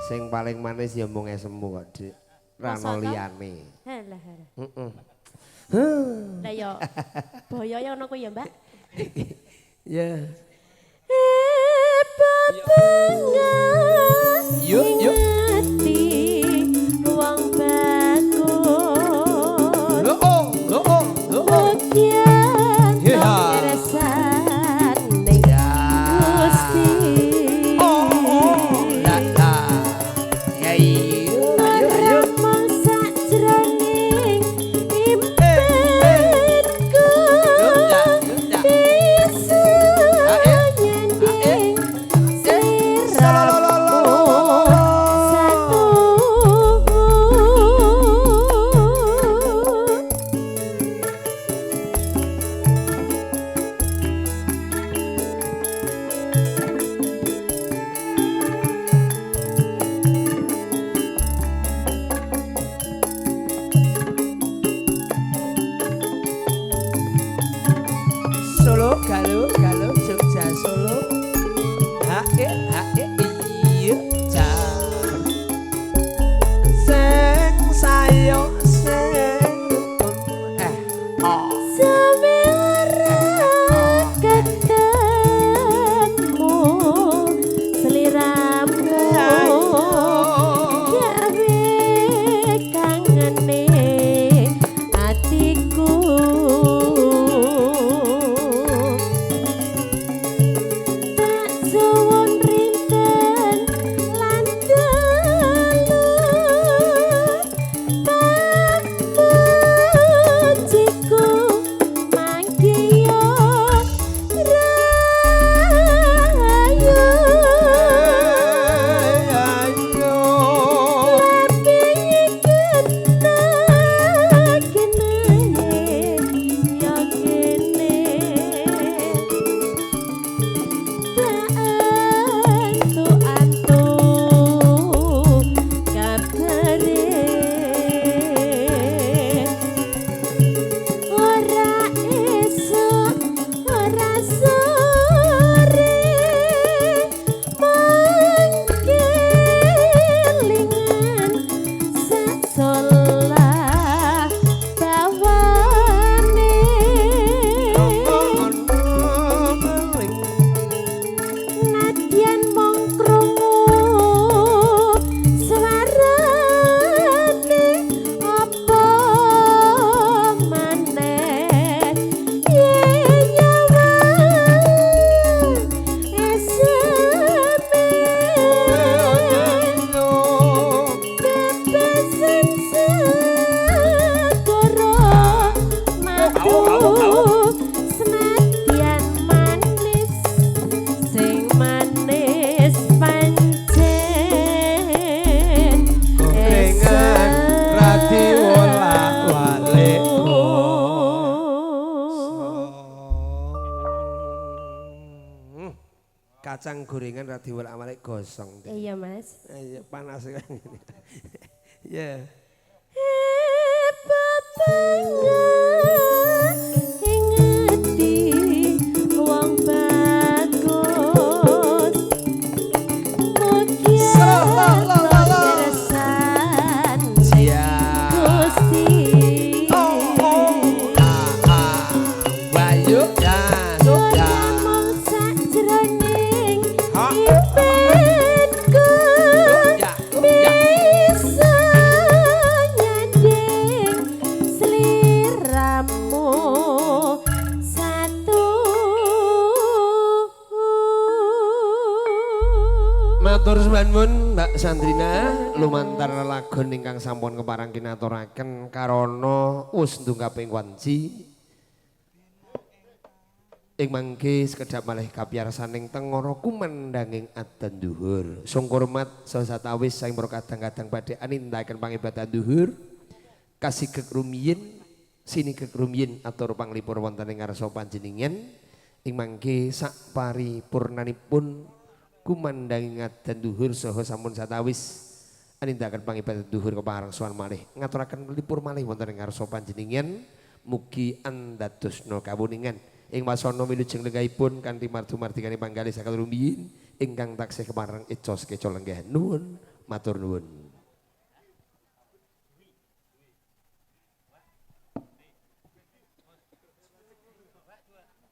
Sing paling manis ya mung esemu kok, Dik. Ra ono liyane. Halah halah. Heeh. Lah ya boyo ya ono kuwi ya, Mbak. Ya. Yo yo. Wong bagus. Lo oh, lo oh, lo oh. Solo, Galuh, Galuh, Jogja, Solo. Hae, hae, iya, ja. Sing sayo, sing eh, oh. Suwe ora ketemu seliramu gawe kangene atiku. Suwun rinten Kacang gorengan ra diwolak-walik gosong. Dik. Iya, Mas. Iya, panas kan ngene. Ya. Bebabana ing ati wong bagus. Mugi kersan Siap. Gusti. Oh, oh. Ah, ah. Bayu ya, so ya. Ora mung sakjroning Ha. impenku Ya, ya. bisa nyanding sliramu satu. Matur suwun Mbak Sandrina lumantar lelagon ingkang sampun kepareng kinaturaken karana wis ndungkaping wanci. Ing mangke sekedhap malih kapiyarsaning tengara kumandhanging adzan duhur. Sungkurmat saha satawis saking para kadang-kadang badhe anindakaken pangibadah duhur. Kasigek rumiyin, sinigek rumiyin atur panglipur wonten ing ngarsa panjenengan. Ing mangke sak paripurnanipun kumandhanging adzan duhur saha sampun satawis anindakaken pangibadah duhur kepareng sowan malih ngaturaken lipur malih wonten ing ngarsa panjenengan. Mugi andadosna kawuningan ing wasana wilujeng lenggahipun kanthi mardu-mardikane panggalih sakal rumiyin ingkang taksih kepareng eca sekeca lenggah. Nuwun, matur nuwun.